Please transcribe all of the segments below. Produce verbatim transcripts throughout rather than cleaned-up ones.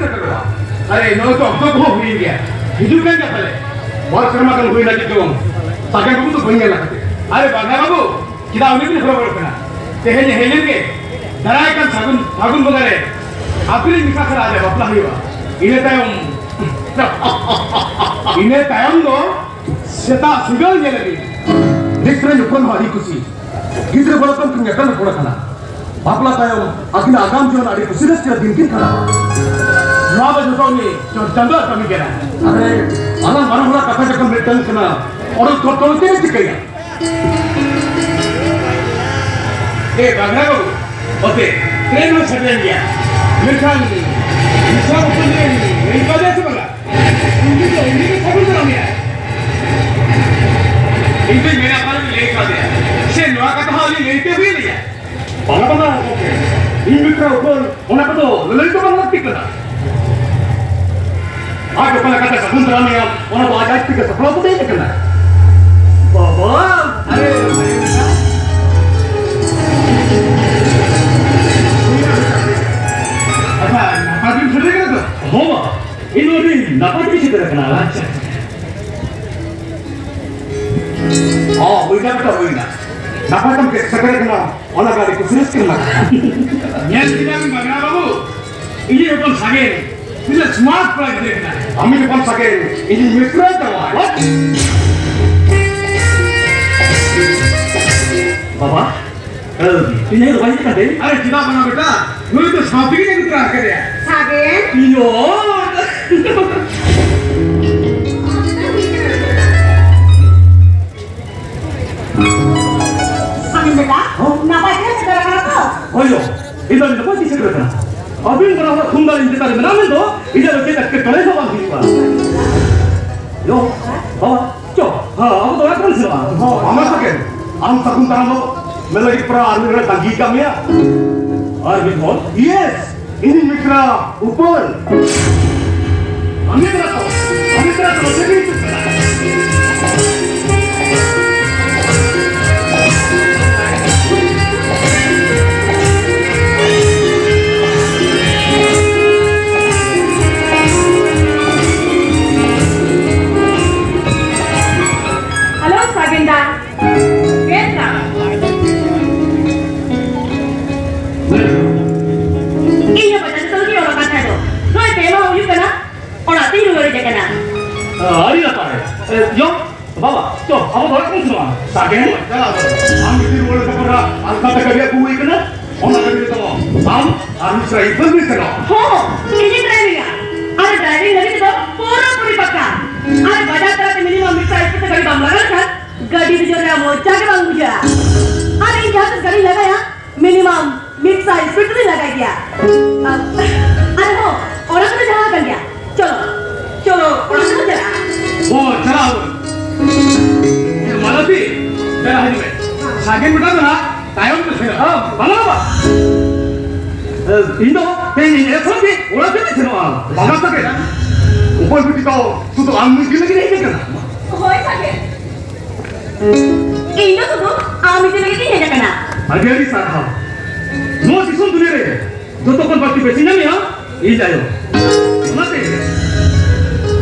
ᱥᱮᱴᱮᱨᱚᱜᱼᱟ᱾ ᱟᱨᱮ, ᱱᱚᱜᱼᱚᱭ ᱛᱚ ᱚᱠᱛᱚ ᱠᱚᱦᱚᱸ ᱦᱩᱭᱮᱱ ᱜᱮᱭᱟ᱾ ᱦᱤᱡᱩᱜ ᱠᱟᱱ ᱜᱮᱭᱟ ᱯᱟᱞᱮ᱾ ᱵᱟᱨ ᱥᱮᱨᱢᱟ ᱜᱟᱱ ᱦᱩᱭᱱᱟ ᱪᱮᱫ ᱪᱚᱝ ᱥᱟᱜᱮᱱ ᱵᱟᱹᱵᱩ ᱫᱚ ᱵᱟᱹᱧ ᱧᱮᱞ ᱟᱠᱟᱫᱮᱭᱟ᱾ ᱟᱨᱮ ᱵᱟᱜᱟ ᱵᱟᱹᱵᱩ, ᱪᱮᱫᱟᱜ ᱩᱱᱤ ᱵᱤᱱ ᱦᱚᱨᱚᱵᱚᱨᱚᱜ ᱠᱟᱱᱟ? ᱛᱮᱦᱮᱧ ᱦᱮᱡ ᱞᱮᱱ ᱜᱮ᱾ ᱫᱟᱨᱟᱭ ᱠᱟᱱ ᱥᱟᱹᱜᱩᱱ, ᱯᱷᱟᱹᱜᱩᱱ ᱵᱚᱸᱜᱟ ᱨᱮ ᱟᱹᱛᱩ ᱨᱤᱱ ᱢᱤᱥᱟ ᱥᱟᱞᱟᱜ ᱟᱡᱟᱜ ᱵᱟᱯᱞᱟ ᱦᱩᱭᱩᱜᱼᱟ᱾ ᱤᱱᱟᱹ ᱛᱟᱭᱚᱢ, ᱤᱱᱟᱹ ᱛᱟᱭᱚᱢ ᱫᱚ ᱥᱮᱛᱟᱜ ᱥᱤᱸᱜᱟᱹᱲ ᱧᱮᱞ ᱞᱟᱹᱜᱤᱫ᱾ ᱱᱤᱥᱪᱚᱭ ᱧᱩᱛᱩᱢ ᱦᱚᱸ ᱟᱹᱰᱤ ᱠᱩᱥᱤ᱾ ᱜᱤᱫᱽᱨᱟᱹ ᱵᱚᱞᱚ ᱠᱷᱚᱱ ᱠᱤᱱ ᱧᱮᱯᱮᱞ ᱨᱚᱯᱚᱲ ᱟᱠᱟᱱᱟ᱾ ᱵᱟᱯᱞᱟ ᱛᱟᱭᱚᱢ ᱟᱹᱠᱤᱱᱟᱜ ᱟᱜᱟᱢ ᱡᱤᱭᱚᱱ ᱟᱹᱰᱤ ᱠᱩᱥᱤ ᱨᱟᱹᱥᱠᱟᱹ ᱨᱮ ᱫᱤᱱ ᱠᱤᱱ ᱠᱷᱟᱸᱰᱟᱣᱟ᱾ ᱱᱚᱣᱟ ᱫᱚ ᱡᱚᱛᱚ ᱩᱱᱤ ᱪᱚᱴ ᱪᱟᱸᱫᱳᱣᱟᱜ ᱠᱟᱹᱢᱤ ᱠᱟᱱᱟ᱾ ᱟᱨᱮ, ᱟᱞᱟᱝ ᱢᱟᱨᱟᱝ ᱦᱚᱲᱟᱜ ᱠᱟᱛᱷᱟ ᱡᱚᱠᱷᱚᱱ ᱢᱤᱫᱴᱟᱝ ᱠᱟᱱᱟ, ᱚᱰᱚᱠ ᱛᱚᱨ ᱛᱚᱨ ᱛᱮ ᱪᱤᱠᱟᱹᱭᱟ? ᱮ ᱵᱟᱜᱽᱨᱟ ᱵᱟᱹᱵᱩ, ᱚᱛᱮ, ᱴᱨᱮᱱ ᱦᱚᱸ ᱥᱮᱴᱮᱨᱮᱱ ᱜᱮᱭᱟ᱾ ᱢᱮᱱᱠᱷᱟᱱ ᱢᱤᱥᱨᱟ ᱵᱟᱹᱵᱩ ᱞᱟᱹᱭ ᱠᱟᱫᱮᱭᱟ ᱥᱮ ᱵᱟᱝᱟ? ᱩᱱᱤ ᱫᱚ, ᱩᱱᱤ ᱫᱚ ᱥᱟᱹᱜᱩᱱ ᱫᱟᱨᱟᱢ ᱢᱮᱭᱟᱭ᱾ ᱤᱧ ᱫᱚᱧ ᱢᱮᱱᱟ ᱯᱟᱞᱮ ᱞᱟᱹᱭ ᱠᱟᱫᱮᱭᱟ᱾ ᱥᱮ ᱱᱚᱣᱟ ᱠᱟᱛᱷᱟ ᱦᱚᱸ ᱩᱱᱤ ᱞᱟᱹᱭ ᱛᱮ ᱦᱩᱭ ᱞᱮᱭᱟ? ᱵᱟᱝᱟ, ᱵᱟᱝᱟ, ᱜᱚᱢᱠᱮ᱾ ᱤᱧ ᱢᱤᱥᱨᱟ ᱩᱯᱟᱹᱞ ᱚᱱᱟ ᱠᱚᱫᱚ ᱞᱟᱹᱞᱟᱹᱭ ᱫᱚ ᱵᱟᱝ ᱞᱟᱹᱠᱛᱤ ᱠᱟᱱᱟ᱾ ᱟᱡ ᱚᱠᱟ ᱞᱮᱠᱟᱛᱮ ᱥᱟᱹᱜᱩᱱ ᱫᱟᱨᱟᱢ ᱢᱮᱭᱟ, ᱚᱱᱟ ᱫᱚ ᱟᱡ ᱟᱡ ᱛᱮᱜᱮ ᱥᱟᱯᱲᱟᱣ ᱠᱟᱛᱮ ᱦᱮᱡ ᱟᱠᱟᱱᱟ᱾ ᱵᱟᱵᱟ! ᱟᱨᱮ, ᱟᱪᱪᱷᱟ, ᱱᱟᱯᱟᱭ ᱜᱮᱢ ᱥᱮᱴᱮᱨ ᱠᱟᱱᱟ ᱛᱚ? ᱦᱚᱸ ᱵᱟ, ᱤᱧ ᱫᱚ ᱟᱹᱰᱤ ᱱᱟᱯᱟᱭ ᱛᱮᱜᱮ ᱥᱮᱴᱮᱨ ᱟᱠᱟᱱᱟ᱾ ᱟᱪᱪᱷᱟ, ᱟᱪᱪᱷᱟ᱾ ᱚ, ᱦᱩᱭᱱᱟ ᱵᱮᱴᱟ, ᱦᱩᱭᱱᱟ᱾ ᱱᱟᱯᱟᱭ ᱛᱮᱢ ᱥᱮᱴᱮᱨ ᱟᱠᱟᱱᱟ, ᱚᱱᱟ ᱜᱮ ᱟᱹᱰᱤ ᱠᱩᱥᱤ ᱨᱟᱹᱥᱠᱟᱹ ᱨᱮᱱᱟᱜ ᱠᱟᱛᱷᱟ᱾ ᱧᱮᱞ ᱠᱮᱫᱟ ᱵᱤᱱ ᱵᱟᱜᱽᱱᱟ ᱵᱟᱹᱵᱩ, ᱤᱧᱤᱡ ᱦᱚᱯᱚᱱ ᱥᱟᱜᱮᱱ, ᱛᱤᱱᱟᱹᱜ smart ᱠᱚᱲᱟ ᱜᱤᱫᱽᱨᱟᱹ ᱠᱟᱱᱟᱭ᱾ ᱟᱢᱤᱡ ᱦᱚᱯᱚᱱ ᱥᱟᱜᱮᱱ, ᱤᱧᱤᱡ ᱢᱤᱥᱨᱟ ᱡᱟᱶᱟᱭ᱾ ᱵᱟᱵᱟ, ᱤᱧ ᱫᱚ ᱵᱟᱹᱧ ᱠᱟᱱ ᱛᱮ᱾ ᱟᱨᱮ, ᱪᱮᱫᱟᱜ ᱵᱟᱝᱟ ᱵᱮᱴᱟ? ᱱᱩᱭ ᱫᱚ ᱥᱟᱶᱛᱮ ᱜᱮᱧ ᱟᱹᱜᱩ ᱛᱚᱨᱟ ᱟᱠᱟᱫᱮᱭᱟ᱾ ᱥᱟᱜᱮᱱ᱾ ᱤᱧ ᱦᱚᱸ᱾ ᱥᱟᱜᱮᱱ ᱵᱮᱴᱟ, ᱦᱚᱸ? ᱱᱟᱯᱟᱭ ᱜᱮ ᱥᱮᱴᱮᱨ ᱟᱠᱟᱱᱟ ᱛᱚ? ᱦᱳᱭ ᱭᱳ, ᱤᱧ ᱫᱚ ᱱᱟᱯᱟᱭ ᱜᱮ ᱥᱮᱴᱮᱨ ᱟᱠᱟᱱᱟ᱾ ᱟᱹᱵᱤᱱ ᱵᱟᱱᱟ ᱦᱚᱲ ᱛᱷᱩᱢ ᱫᱟᱲᱮ ᱤᱧ ᱪᱮᱛᱟᱱ ᱨᱮ ᱢᱮᱱᱟᱜ ᱵᱤᱱ ᱫᱚ, ᱤᱧᱟᱹᱜ ᱫᱚ ᱪᱮᱫ ᱮᱴᱠᱮᱴᱚᱬᱮ ᱦᱚᱸ ᱵᱟᱝ ᱦᱩᱭᱩᱜᱼᱟ᱾ ᱭᱳ, ᱵᱟᱵᱟ, ᱪᱚ, ᱦᱮᱸ, ᱟᱵᱚ ᱫᱚ ᱚᱲᱟᱜ ᱠᱷᱚᱱ ᱥᱮᱱᱚᱜᱼᱟ᱾ ᱦᱚᱸ, ᱵᱟᱝᱟ ᱥᱟᱜᱮᱱ, ᱟᱢ ᱥᱟᱹᱜᱩᱱ ᱫᱟᱨᱟᱢ ᱫᱚ ᱢᱮᱱ ᱞᱟᱹᱜᱤᱫ ᱯᱮᱲᱟ ᱟᱨ ᱢᱤᱫ ᱦᱚᱲᱮ ᱛᱟᱺᱜᱤ ᱠᱟᱜ ᱢᱮᱭᱟ᱾ ᱟᱨ ᱢᱤᱫ ᱦᱚᱲ? Yes, ᱤᱧᱤᱡ ᱢᱤᱥᱨᱟ ᱩᱯᱟᱹᱞ᱾ ᱟᱢᱤᱛ ᱨᱟᱛᱷᱳᱨ, ᱟᱢᱤᱛ ᱨᱟᱛᱷᱳᱨ, ᱪᱮᱫ ᱮᱢ ᱪᱤᱠᱟᱹ ᱠᱟᱱᱟ? ᱟᱹᱰᱤ ᱱᱟᱯᱟᱭ᱾ ᱮ, ᱭᱚ, ᱵᱟᱵᱟ, ᱪᱚ, ᱟᱵᱚ ᱫᱚ ᱚᱲᱟᱜ ᱵᱚᱱ ᱥᱮᱱᱚᱜᱼᱟ᱾ ᱥᱟᱜᱮᱱ, ᱪᱟᱞᱟᱣ ᱵᱚᱱ᱾ ᱟᱢ ᱡᱩᱫᱤ ᱨᱩᱣᱟᱹᱲ ᱠᱟᱛᱮ ᱯᱚᱨᱮ ᱟᱞᱠᱟ ᱛᱮ ᱠᱟᱹᱢᱤ ᱟᱹᱜᱩ ᱦᱩᱭ ᱠᱟᱱᱟ, ᱚᱱᱟ ᱠᱟᱹᱢᱤ ᱨᱮᱫᱚ ᱟᱢ ᱟᱨ ᱢᱤᱥᱨᱟ ᱤᱨᱯᱷᱟᱱ ᱵᱤᱱ ᱥᱮᱱᱚᱜᱼᱟ᱾ ᱦᱚᱸ, ᱤᱧᱤᱧ ᱰᱨᱟᱭᱵᱷᱤᱝᱟ᱾ ᱟᱨ ᱰᱨᱟᱭᱵᱷᱤᱝ ᱞᱟᱹᱜᱤᱫ ᱛᱮᱫᱚ ᱯᱩᱨᱟᱹ ᱯᱩᱨᱤ ᱯᱟᱠᱟ᱾ ᱟᱨ ᱵᱟᱡᱟᱨ ᱛᱟᱞᱟᱛᱮ ᱢᱤᱱᱤᱢᱟᱢ ᱢᱤᱫ ᱥᱟᱭ ᱥᱯᱤᱰ ᱛᱮ ᱜᱟᱹᱰᱤ ᱵᱟᱢ ᱞᱟᱜᱟ ᱞᱮᱠᱷᱟᱱ ᱜᱟᱹᱰᱤ ᱫᱮᱡᱚᱜ ᱨᱮᱭᱟᱜ ᱢᱚᱡᱟ ᱜᱮ ᱵᱟᱝ ᱵᱩᱡᱷᱟᱹᱜᱼᱟ᱾ ᱟᱨ ᱤᱧ ᱡᱟᱦᱟᱸ ᱛᱤᱥ ᱜᱟᱹᱰᱤᱧ ᱞᱟᱜᱟᱭᱟ, ᱢᱤᱱᱤᱢᱟᱢ ᱢᱤᱫ ᱥᱟᱭ ᱥᱯᱤᱰ ᱛᱮᱫᱚᱧ ᱞᱟᱜᱟᱭ ᱜᱮᱭᱟ᱾ ᱟᱨ, ᱟᱨ ᱦᱚᱸ, ᱚᱲᱟᱜ ᱠᱚᱫᱚ ᱡᱟᱦᱟᱸ ᱟᱠᱟᱱ ᱜᱮᱭᱟ᱾ ᱪᱚᱞᱚ, ᱪᱚᱞᱚ, ᱚᱲᱟᱜ ᱠᱚᱫᱚ ᱪᱟᱞᱟᱜᱼᱟ᱾ ᱚ, ᱪᱟᱞᱟᱜ ᱟᱵᱚᱱ᱾ ᱮ, ᱢᱟᱞᱚᱛᱤ, ᱫᱮᱞᱟ ᱦᱤᱡᱩᱜ ᱢᱮ᱾ ᱥᱟᱜᱮᱱ ᱵᱮᱴᱟ ᱫᱚ ᱱᱟᱜ ᱛᱟᱭᱚᱢ ᱛᱮ ᱥᱮᱱᱚᱜ᱾ ᱦᱮᱸ, ᱵᱟᱝᱟ, ᱵᱟᱵᱟ᱾ ᱮ, ᱤᱧ ᱫᱚ ᱛᱮᱦᱮᱧ ᱮᱠᱞᱟ ᱜᱮ ᱚᱲᱟᱜ ᱛᱮᱧ ᱥᱮᱱᱚᱜᱼᱟ᱾ ᱵᱟᱵᱟ ᱥᱟᱜᱮᱱ, ᱚᱠᱚᱭ ᱵᱤᱴᱤ ᱫᱚ ᱥᱩᱫᱷᱩ ᱟᱢ ᱢᱤᱫ ᱫᱤᱱ ᱞᱟᱹᱜᱤᱫ ᱦᱮᱡ ᱟᱠᱟᱱᱟ? ᱦᱳᱭ, ᱥᱟᱜᱮᱱ᱾ ᱤᱧ ᱫᱚ ᱥᱩᱫᱷᱩ ᱟᱢ ᱤᱫᱤ ᱞᱟᱹᱜᱤᱫ ᱤᱧ ᱦᱮᱡ ᱟᱠᱟᱱᱟ᱾ ᱟᱹᱰᱤ ᱟᱹᱰᱤ ᱥᱟᱨᱦᱟᱣ᱾ ᱱᱚᱣᱟ ᱫᱤᱥᱚᱢ ᱫᱩᱱᱤᱭᱟᱹ ᱨᱮ ᱡᱚᱛᱚ ᱠᱷᱚᱱ ᱵᱟᱹᱲᱛᱤ ᱵᱮᱥᱤᱧ ᱧᱟᱢᱮᱭᱟ ᱤᱧ ᱟᱭᱳ᱾ ᱚᱱᱟᱛᱮ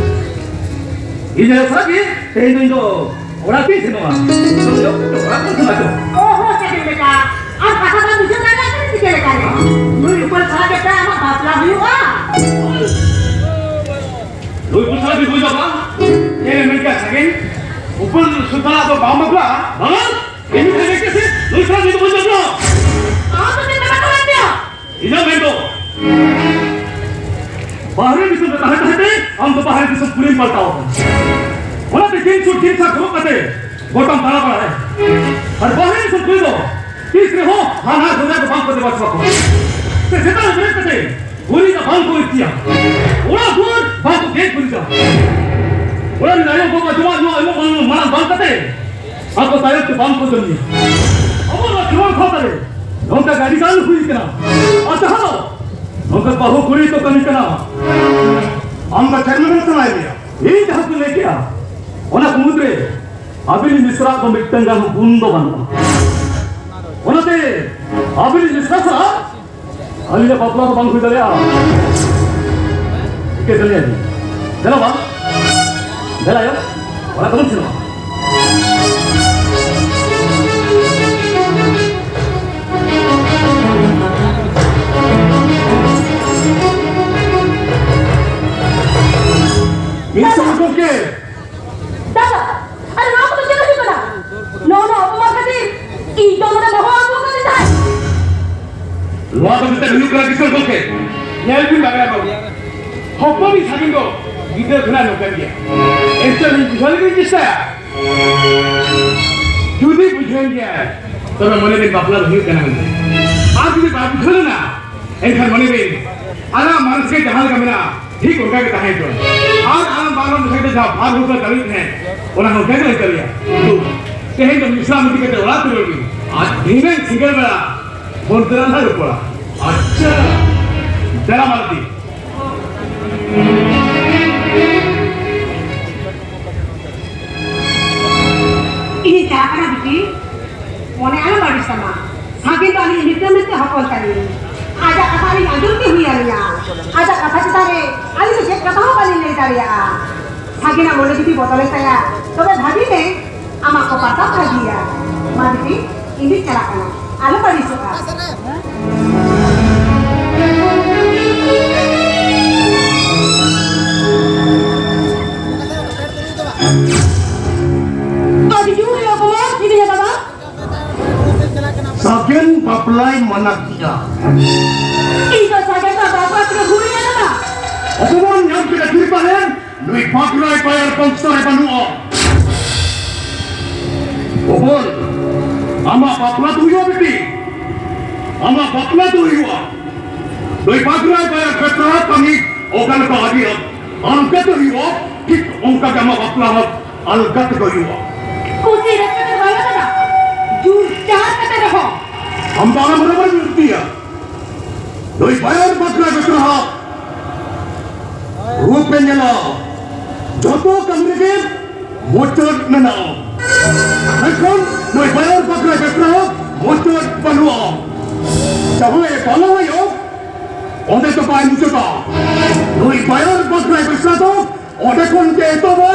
ᱤᱧ ᱟᱭᱳ ᱥᱟᱞᱟᱜ ᱜᱮ ᱛᱮᱦᱮᱧ ᱫᱚ ᱤᱧ ᱫᱚ ᱚᱲᱟᱜ ᱛᱤᱧ ᱥᱮᱱᱚᱜᱼᱟ᱾ ᱪᱚᱞᱚ ᱭᱳ, ᱚᱲᱟᱜ ᱵᱚᱱ ᱥᱮᱱᱚᱜᱼᱟ, ᱪᱚ᱾ ᱚ ᱦᱚᱸ, ᱥᱟᱜᱮᱱ ᱵᱮᱴᱟ, ᱟᱨ ᱠᱟᱛᱷᱟ ᱵᱟᱢ ᱵᱩᱡᱷᱟᱹᱣ ᱫᱟᱲᱮᱭᱟᱜ ᱠᱟᱱᱟ ᱪᱤᱠᱟᱹ ᱞᱮᱠᱟᱨᱮ? ᱱᱩᱭ ᱩᱯᱟᱹᱞ ᱥᱟᱞᱟᱜ ᱜᱮ ᱟᱢᱟᱜ ᱵᱟᱯᱞᱟ ᱦᱩᱭᱩᱜᱼᱟ? ᱱᱩᱭ ᱩᱯᱟᱹᱞ ᱥᱟᱞᱟᱜ ᱵᱤᱱ ᱦᱩᱭ ᱵᱟᱯᱞᱟ? ᱪᱮᱫ ᱮᱢ ᱢᱮᱱ ᱠᱮᱫᱟ ᱥᱟᱜᱮᱱ? ᱩᱯᱟᱹᱞ ᱥᱟᱞᱟᱜ ᱫᱚ ᱵᱟᱢ ᱵᱟᱯᱞᱟᱜᱼᱟ? ᱵᱟᱝᱟ, ᱤᱧ ᱫᱚ ᱢᱮᱱ ᱠᱮᱫᱟ ᱥᱮ, ᱱᱩᱭ ᱥᱟᱞᱟᱜ ᱫᱚ ᱵᱟᱹᱧ ᱵᱟᱯᱞᱟᱜᱼᱟ᱾ ᱟᱢ ᱫᱚ ᱪᱮᱫ ᱞᱮᱠᱟ ᱠᱚ ᱢᱮᱱ ᱯᱮᱭᱟ? ᱤᱧᱟᱹᱜ ᱢᱮᱱ ᱫᱚ, ᱵᱟᱦᱨᱮ ᱫᱤᱥᱚᱢ ᱨᱮ ᱛᱟᱦᱮᱸ ᱛᱟᱦᱮᱸ ᱛᱮ ᱟᱢ ᱫᱚ ᱵᱟᱦᱨᱮ ᱫᱤᱥᱚᱢ ᱠᱩᱲᱤᱢ ᱯᱟᱞᱴᱟᱣ ᱟᱠᱟᱱᱟ᱾ ᱚᱱᱟᱛᱮ ᱡᱤᱱᱥ ᱥᱩᱴ ᱡᱤᱱᱥ ᱥᱟᱨᱴ ᱦᱚᱨᱚᱜ ᱠᱟᱛᱮ ᱜᱚᱴᱟᱢ ᱫᱟᱬᱟ ᱵᱟᱲᱟᱭᱟ᱾ ᱟᱨ ᱵᱟᱦᱨᱮ ᱫᱤᱥᱚᱢ ᱠᱩᱲᱤ ᱫᱚ ᱛᱤᱥ ᱨᱮᱦᱚᱸ ᱦᱟᱱᱦᱟᱨ ᱦᱚᱧᱦᱟᱨ ᱫᱚ ᱵᱟᱝ ᱠᱚ ᱫᱮᱵᱟ ᱥᱮᱵᱟ ᱠᱚᱣᱟ᱾ ᱥᱮ ᱥᱮᱛᱟᱜ ᱨᱮ ᱵᱮᱨᱮᱫ ᱠᱟᱛᱮ ᱜᱩᱨᱤᱡ ᱫᱟᱜ ᱵᱟᱝ ᱠᱚ ᱤᱨᱪᱤᱭᱟ᱾ ᱚᱲᱟᱜ ᱫᱩᱣᱟᱹᱨ ᱵᱟᱝ ᱠᱚ ᱜᱮᱡ ᱜᱩᱨᱤᱡᱟ᱾ ᱚᱲᱟᱜ ᱨᱮᱱ ᱟᱭᱳ ᱵᱟᱵᱟ ᱡᱚᱢᱟᱜ ᱧᱩᱣᱟᱜ ᱮᱢᱚᱜ ᱵᱟᱝ, ᱢᱟᱲᱟᱝ ᱵᱟᱝ ᱠᱟᱛᱮ ᱟᱠᱚ ᱛᱟᱭᱚᱢ ᱛᱮ ᱵᱟᱝ ᱠᱚ ᱡᱚᱢ ᱧᱩᱭᱟ᱾ ᱟᱵᱚ ᱱᱚᱣᱟ ᱠᱷᱮᱨᱣᱟᱲ ᱥᱟᱶᱛᱟ ᱨᱮ ᱱᱚᱝᱠᱟ ᱜᱮ ᱟᱹᱰᱤ ᱜᱟᱱ ᱦᱩᱭ ᱠᱟᱱᱟ᱾ ᱟᱨ ᱡᱟᱦᱟᱸ ᱫᱚ ᱱᱚᱝᱠᱟ ᱵᱟᱹᱦᱩ ᱠᱩᱲᱤ ᱠᱚ ᱠᱟᱹᱢᱤ ᱠᱟᱱᱟ᱾ ᱟᱢ ᱫᱚ ᱪᱮᱫ ᱢᱮᱱ ᱥᱟᱱᱟᱭᱮᱫ ᱢᱮᱭᱟ? ᱤᱧ ᱡᱟᱦᱟᱸ ᱠᱚᱧ ᱞᱟᱹᱭ ᱠᱮᱜᱼᱟ, ᱚᱱᱟ ᱠᱚ ᱢᱩᱫᱽᱨᱮ ᱟᱹᱵᱤᱱᱤᱡ ᱢᱤᱥᱨᱟ ᱫᱚ ᱢᱤᱫᱴᱟᱝ ᱜᱟᱱ ᱦᱚᱸ ᱜᱩᱱ ᱫᱚ ᱵᱟᱹᱱᱩᱜᱼᱟ᱾ ᱚᱱᱟᱛᱮ ᱟᱹᱵᱤᱱᱤᱡ ᱢᱤᱥᱨᱟ ᱥᱟᱞᱟᱜ ᱟᱹᱞᱤᱧᱟᱜ ᱵᱟᱯᱞᱟ ᱫᱚ ᱵᱟᱝ ᱦᱩᱭ ᱫᱟᱲᱮᱭᱟᱜᱼᱟ᱾ ᱪᱤᱠᱟᱹ ᱫᱟᱲᱮᱭᱟᱜᱼᱟ? ᱫᱮᱞᱟ ᱵᱟᱝ? ᱫᱮᱞᱟ ᱭᱚ, ᱚᱲᱟᱜ ᱛᱟᱵᱚᱱ ᱥᱮᱱᱚᱜᱼᱟ᱾ ᱢᱤᱥ ᱜᱚᱢᱠᱮ᱾ ᱫᱟᱫᱟ, ᱟᱨ ᱱᱚᱣᱟ ᱠᱚᱫᱚ ᱪᱮᱫ ᱦᱩᱭᱩᱜ ᱠᱟᱱᱟ? ᱱᱚᱣᱟ ᱱᱚᱣᱟ ᱚᱯᱚᱢᱟᱱ ᱠᱷᱟᱹᱛᱤᱨ ᱤᱧ ᱫᱚ ᱱᱚᱰᱮ ᱦᱚᱦᱚ ᱟᱹᱜᱩ ᱟᱠᱟᱫᱤᱧ ᱛᱟᱦᱮᱸᱫ᱾ ᱱᱚᱣᱟ ᱫᱚ ᱢᱤᱫᱴᱟᱝ ᱦᱩᱭᱩᱜ ᱠᱟᱱᱟ ᱠᱤᱥᱳᱨ ᱜᱚᱢᱠᱮ᱾ ᱧᱮᱞ ᱵᱤᱱ ᱵᱟᱵᱟ ᱵᱟᱹᱵᱩ, ᱦᱚᱯᱚᱱᱤᱡ ᱥᱟᱹᱜᱤᱧ ᱫᱚ ᱜᱤᱫᱽᱨᱟᱹ ᱠᱷᱚᱱᱟᱜ ᱱᱚᱝᱠᱟᱱ ᱜᱮᱭᱟ᱾ ᱮᱱᱛᱮ ᱤᱧ ᱵᱩᱡᱷᱟᱹᱣ ᱞᱟᱹᱜᱤᱫ ᱤᱧ ᱪᱮᱥᱴᱟᱭᱟ᱾ ᱡᱩᱫᱤ ᱵᱩᱡᱷᱟᱹᱣᱮᱱ ᱜᱮᱭᱟᱭ, ᱛᱚᱵᱮ ᱢᱚᱱᱮ ᱫᱤᱱ ᱵᱟᱯᱞᱟ ᱫᱚ ᱦᱩᱭᱩᱜ ᱠᱟᱱᱟ ᱢᱮᱱᱛᱮ᱾ ᱟᱨ ᱡᱩᱫᱤ ᱵᱟᱭ ᱵᱩᱡᱷᱟᱹᱣ ᱞᱮᱱᱟ, ᱮᱱᱠᱷᱟᱱ ᱢᱚᱱᱮ ᱵᱤᱱ, ᱟᱞᱟᱝ ᱢᱟᱱᱥᱤᱠ ᱡᱟᱦᱟᱸ ᱞᱮᱠᱟ ᱢᱮᱱᱟᱜᱼᱟ, ᱴᱷᱤᱠ ᱚᱱᱠᱟ ᱜᱮ ᱛᱟᱦᱮᱸ ᱦᱚᱪᱚᱱ᱾ ᱟᱨ ᱟᱞᱟᱝ ᱵᱟᱨ ᱦᱚᱲ ᱢᱮᱥᱟ ᱠᱟᱛᱮ ᱡᱟᱦᱟᱸ ᱵᱷᱟᱨ ᱵᱷᱩᱠᱟᱹ ᱠᱟᱹᱢᱤ ᱛᱟᱦᱮᱸ, ᱚᱱᱟ ᱦᱚᱸ ᱚᱱᱠᱟ ᱜᱮ ᱦᱩᱭ ᱫᱟᱲᱮᱭᱟᱜᱼᱟ᱾ ᱛᱚ, ᱛᱮᱦᱮᱧ ᱫᱚ ᱢᱤᱥᱨᱟ ᱢᱤᱫ ᱠᱟᱛᱮ ᱚᱲᱟᱜ ᱛᱮ ᱨᱩᱣᱟᱹᱲ ᱵᱤᱱ᱾ ᱟᱨ ᱫᱷᱤᱱᱟᱹᱝ ᱥᱤᱸᱜᱟᱹᱲ ᱵᱮᱲᱟ ᱯᱷᱳᱱ ᱛᱮ ᱞᱟᱝ ᱨᱚᱯᱚᱲᱟ᱾ ᱟᱪᱪᱷᱟ, ᱫᱮᱞᱟ ᱢᱟᱞᱛᱤ᱾ ᱤᱧᱤᱧ ᱪᱟᱞᱟᱜ ᱠᱟᱱᱟ ᱵᱤᱴᱤ, ᱢᱚᱱᱮ ᱟᱞᱚᱢ ᱟᱹᱲᱤᱥ ᱛᱟᱢᱟ᱾ ᱥᱟᱜᱮᱱ ᱫᱚ ᱟᱹᱞᱤᱧ ᱢᱤᱫᱴᱟᱝ ᱢᱤᱫᱴᱟᱝ ᱦᱚᱯᱚᱱ ᱛᱟᱹᱞᱤᱧ᱾ ᱟᱡᱟᱜ ᱠᱟᱛᱷᱟ ᱟᱹᱞᱤᱧ ᱟᱸᱡᱚᱢ ᱜᱮ ᱦᱩᱭ ᱟᱹᱞᱤᱧᱟ᱾ ᱟᱡᱟᱜ ᱠᱟᱛᱷᱟ ᱪᱮᱛᱟᱱ ᱨᱮ ᱟᱹᱞᱤᱧ ᱫᱚ ᱪᱮᱫ ᱠᱟᱛᱷᱟ ᱦᱚᱸ ᱵᱟᱹᱞᱤᱧ ᱞᱟᱹᱭ ᱫᱟᱲᱮᱭᱟᱜᱼᱟ᱾ ᱥᱟᱜᱮᱱᱟᱜ ᱢᱚᱱᱮ ᱡᱩᱫᱤ ᱵᱚᱫᱚᱞᱮᱱ ᱛᱟᱭᱟ, ᱛᱚᱵᱮ ᱵᱷᱟᱹᱜᱤ ᱜᱮ᱾ ᱟᱢᱟᱜ ᱠᱚᱯᱟᱲ ᱛᱟᱢ ᱵᱷᱟᱹᱜᱤᱭᱟ᱾ ᱢᱟ ᱵᱤᱴᱤ, ᱤᱧ ᱫᱩᱧ ᱪᱟᱞᱟᱜ ᱠᱟᱱᱟ, ᱟᱞᱚᱢ ᱟᱹᱲᱤᱥᱚᱜᱼᱟ᱾ ᱟᱹᱰᱤ ᱡᱳᱨ ᱮ ᱚᱯᱚᱢᱟᱱ ᱠᱤᱫᱤᱧᱟ ᱫᱟᱫᱟ᱾ ᱥᱟᱜᱮᱱ ᱵᱟᱯᱞᱟᱭ ᱢᱟᱱᱟ ᱠᱮᱫᱟ᱾ ᱤᱧ ᱫᱚ ᱥᱟᱜᱮᱱ ᱫᱚ ᱵᱟᱯᱞᱟ ᱛᱮᱜᱮ ᱦᱩᱭ ᱟᱠᱟᱱᱟ᱾ ᱚᱯᱚᱢᱟᱱ ᱧᱟᱢ ᱠᱮᱫᱟ ᱠᱩᱲᱤ ᱯᱟᱞᱮᱱ᱾ ᱱᱩᱭ ᱵᱟᱜᱽᱨᱟᱭ ᱵᱟᱭᱟᱨ ᱵᱚᱝᱥᱚ ᱨᱮ ᱵᱟᱹᱱᱩᱜᱼᱟ᱾ ᱚᱯᱚᱢᱟᱱ, ᱟᱢᱟᱜ ᱵᱟᱯᱞᱟ ᱫᱚ ᱦᱩᱭᱩᱜᱼᱟ ᱵᱤᱴᱤ, ᱟᱢᱟᱜ ᱵᱟᱯᱞᱟ ᱫᱚ ᱦᱩᱭᱩᱜᱼᱟ᱾ ᱱᱩᱭ ᱵᱟᱜᱽᱨᱟᱭ ᱵᱟᱭᱟᱨ ᱵᱮᱴᱨᱟ ᱠᱟᱹᱢᱤ ᱚᱠᱟ ᱞᱮᱠᱟ ᱟᱹᱰᱤ ᱟᱞᱜᱟ ᱛᱮ ᱦᱩᱭᱩᱜᱼᱟ, ᱴᱷᱤᱠ ᱚᱱᱠᱟ ᱜᱮ ᱟᱢᱟᱜ ᱵᱟᱯᱞᱟ ᱦᱚᱸ ᱟᱞᱜᱟ ᱛᱮᱜᱮ ᱦᱩᱭᱩᱜᱼᱟ᱾ ᱠᱩᱥᱤ ᱨᱟᱹᱥᱠᱟᱹ ᱛᱮ ᱵᱟᱝ ᱠᱟᱱᱟ, ᱡᱳᱨ ᱡᱟᱦᱟᱸ ᱠᱟᱛᱮ ᱨᱮᱦᱚᱸ᱾ ᱟᱢ ᱫᱚ ᱟᱞᱚᱢ ᱨᱚᱲ ᱵᱤᱨᱛᱤᱭᱟ᱾ ᱱᱩᱭ ᱵᱟᱭᱟᱨ ᱵᱟᱜᱽᱨᱟᱭ ᱵᱮᱴᱨᱟ ᱦᱟᱜ ᱨᱩᱯ ᱮ ᱧᱮᱞᱟ, ᱡᱚᱛᱚ ᱠᱟᱹᱢᱤ ᱨᱮᱜᱮ ᱢᱩᱪᱟᱹᱫ ᱢᱮᱱᱟᱜᱼᱟ᱾ ᱢᱮᱱᱠᱷᱟᱱ ᱱᱩᱭ ᱵᱟᱭᱟᱨ ᱵᱟᱜᱽᱨᱟᱭ ᱵᱮᱴᱨᱟ ᱢᱩᱪᱟᱹᱫ ᱵᱟᱹᱱᱩᱜᱼᱟ᱾ ᱡᱟᱦᱟᱸᱭ ᱵᱟᱞᱟᱭᱚ, ᱚᱸᱰᱮ ᱫᱚ ᱵᱟᱭ ᱢᱩᱪᱟᱹᱫᱟ᱾ ᱱᱩᱭ ᱵᱟᱭᱟᱨ ᱵᱟᱜᱽᱨᱟᱭ ᱵᱮᱴᱨᱟ ᱫᱚ ᱚᱸᱰᱮ ᱠᱷᱚᱱ ᱜᱮ ᱮᱛᱚᱦᱚᱵᱟ᱾